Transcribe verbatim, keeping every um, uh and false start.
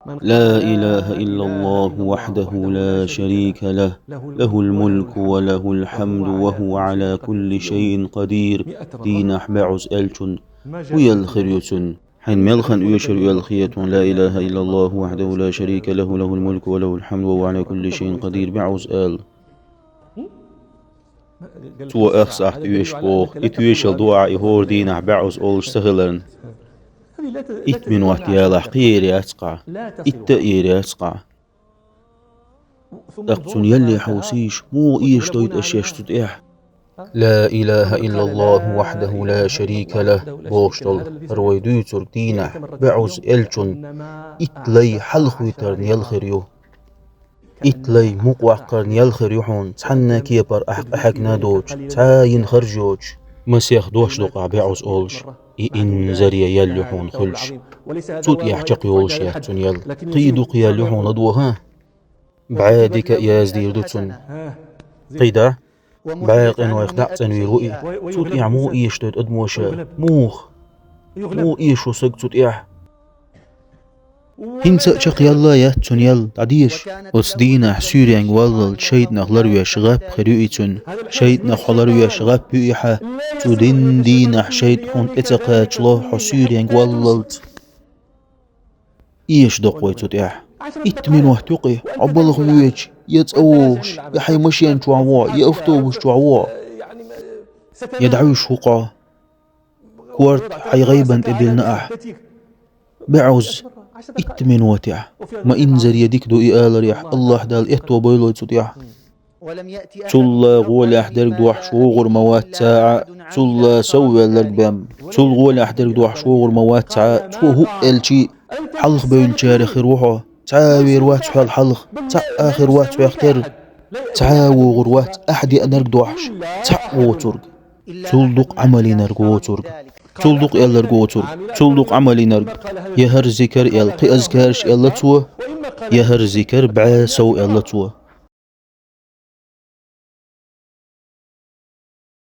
لا إله إلا الله وحده لا شريك له، له الملك وله الحمد وهو على كل شيء قدير. Дийнахь бӀозза аьллачун хӀун яла хир ю цунна? Хьайна мел хан оьшур ю аьлла хета хьуна لا إله إلا الله وحده لا شريك له، له الملك وله الحمد وهو على كل شيء قدير бӀозза ала? Цо ах сахьт оьшу боху, и тоьшалла ду ахь и хӀора дийнахь бӀозза олуш ца хиларна. Итт минот ялахь кхин эр яц кхахь, итт а эр яц кхахь. ТӀаккха цунна ялле хьовсийша, муха эшадойту аш шаьш цу тӀехь? لا إله إلا الله وحده لا شريك له бохуш долу хӀара вай дуьйцург дийнахь бӀозза аьллачун итт лай хьалхавитарна яла хир ю. Итт лай мукъаваккхарна яла хир ю хьуна, цхьанна кепара ахь къахьегна а доцуш, цхьа а йина харж йоцуш, масех дош ду кхахь бӀозза олуш, и инзаре ял ю хьуна хуьлуш. Цу тӀехь чекхйолуш яц цунна ял. Кхин дукха ял ю хьуна ладогӀа. БӀе дика а яздийр ду цунна. КхидӀа, бӀе къинойх дӀа а цӀанвийр ву и. Цу тӀехь муха эшадойту адамаша? Муха? Муха эшо саг цу тӀехь? ХӀинца а чекхъялла яц цунна ял, дӀадеша. Оцу дийнахь суьйренга валлалц шайтӀанах ларвеш гӀап хир ю и цунна. ШайтӀанах хьо ларвеш гӀап ю и хьан. Цу дин дийнахь шайтӀа хьуна тӀе ца кхачало хьо суьйренга валлалц. Эшадо-кх вай цу тӀехь. Итт минот ю-кх и, хьо балха воьдуш, я цӀа вогӀуш, я хьайн машен чохь вогӀу, я автобус чохь вогӀу, я дӀавуьжуш ву-кх хьо. Корта хьайн гӀайбан тӀе диллина ахь. БӀозза, итт минотехь. Ма инзаре дика ду и аларехь, АллахӀ Дала аьтто бойла вай цу тӀехь. Цул а гӀолехь дерг дохьуш вогӀур ма вац цхьа а, цул а совваьлларг бен. Цул гӀолехь дерг дохьуш вогӀур ма вац цхьа а, цо хӀуъа аьлчи, хьалхабевллачарах хир ву хьо. Цхьа а вер вац хьол хьалха, цхьа а хир вац хьох тера. Цхьа а вогӀур вац ахь деанарг дохьуш, цхьаъ воцург. Цул дукха Ӏамал йинарг воцург. Цул дукха аьлларг воцург. Цул дукха Ӏамал йинарг. Я хӀара зикар аьлла, кхин азкараш аьлла цо, я хӀара зикар бӀе сов аьлла цо.